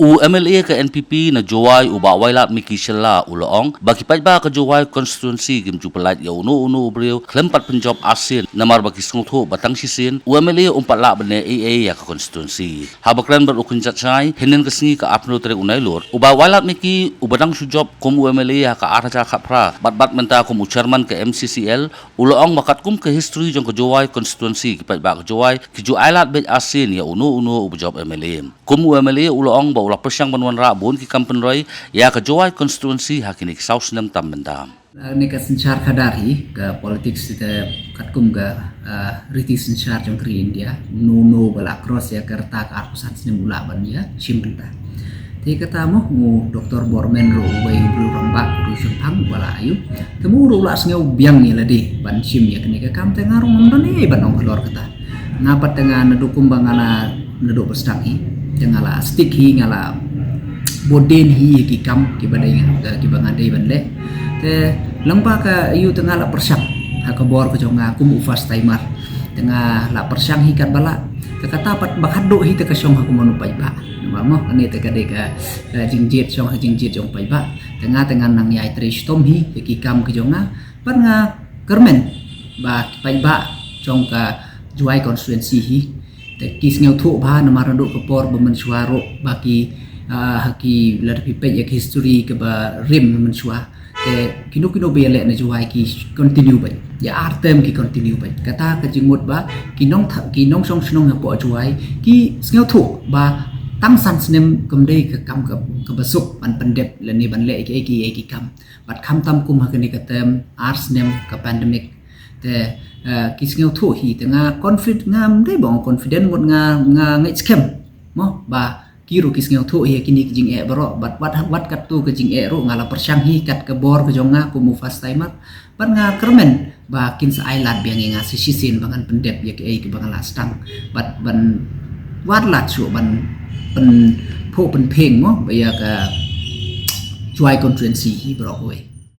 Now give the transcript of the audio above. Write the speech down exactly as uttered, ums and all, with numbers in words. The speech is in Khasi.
U M L A ka N P P na Jowai, u Bah Wailadmiki Shylla, u la ong ba ki paidbah ka Jowai constituency kim ju pyllait ïa uno uno u briew khlem pat pynjop arsien, namar ba ki sngewthuh ba tang shisien u M L A um pat lah ban leh ei ei ïa ka constituency. Haba kren bad u kynjat shai hynnin ka sngi, ka arphew tarik u Nailur, u Bah Wailadmiki, uba dang shu jop kum u M L A ha ka ar hajar khatphra bad bad mynta kum u chairman ka M C C L, u la ong ba katkum ka history jong ka Jowai constituency, ki paidbah ka Jowai ki ju ailad beit arsien ïa uno uno uba jop M L A. Kum u M L A, u la ong ba u la pyrshang ban wanrah bun ki kam pynroi ïa ka Jowai constituency ha kine ki saw snem tam mynta. Kane ka synshar khadar hi ka politics te katkum ka, ah, riti synshar jong ka ri India, uno uno ba la cross ïa ka rta ka arphew san snem u lah ban ïa shim bynta. Te kata mo, u Doktor Borman ruh uwei u briew rangbah, u briew shemphang, u ba la ayu. Te mo ruh u la sngew biang ïa lade ban shim ïa kane ka kam, te nga ruh ngam don ei ban ong halor kata. Nga pat te nga naduh kumba nga la, naduh ba sdang hi, te nga la stick hi, nga la bud dien hi ïa ki kam kiba dei nga, kiba nga dei ban leh. Te lyngba ka ayu te nga la pyrshang ha ka bor ka jong nga kum u first timer. Te nga la pyrshang hi katba lah. Te kata pat ba khatduh hi te ka shong ha ka mon u paidbah. Namar mo, kane te ka dei ka, eh, jingjied, shong ha jingjied jong u paidbah. Te nga te ngan nang ïai trei shitom hi ïa ki kam ki jong nga. Bad nga kyrmen ba ki paidbah jong ka Jowai constituency hi te ki sngewthuh bha, namar naduh ka por ba mynshuwa ruh ba ki, ah, ha ki, lada phi peit ïa ka history kaba rim mynshuwa, te kino kino ba ïaleh na Jowai ki continue beit, ïa ar term ki continue beit. Kata ka jingmut ba ki nongtha-, ki nongshong shnong hapoh Jowai ki sngewthuh ba tang san snem kam dei ka kam ka, kaba suk ban pyndep lane ban leh ïa ki, ïa ki, ïa ki kam. Bad khamtam kum ha kane ka term ar snem ka pandemic, te, eh, ki sngewthuh hi, te nga confid-, ngam dei ba ong confident, mut nga, nga ngeit skhem mo ba ki ruh ki sngewthuh hi ïa kine ki jingeh baroh. Bad wat, wat katto ka jingeh ruh nga la pyrshang hi kat ka bor ka jong nga kum u first timer. Bad nga kyrmen ba kin sa ailad biang ïa nga sa shisien ba ngan pyndep ïa kaei kaba nga la sdang. Bad ban wad lad shuh ban pyn-, pynphieng mo ba ïa ka Jowai constituency hi baroh kawei.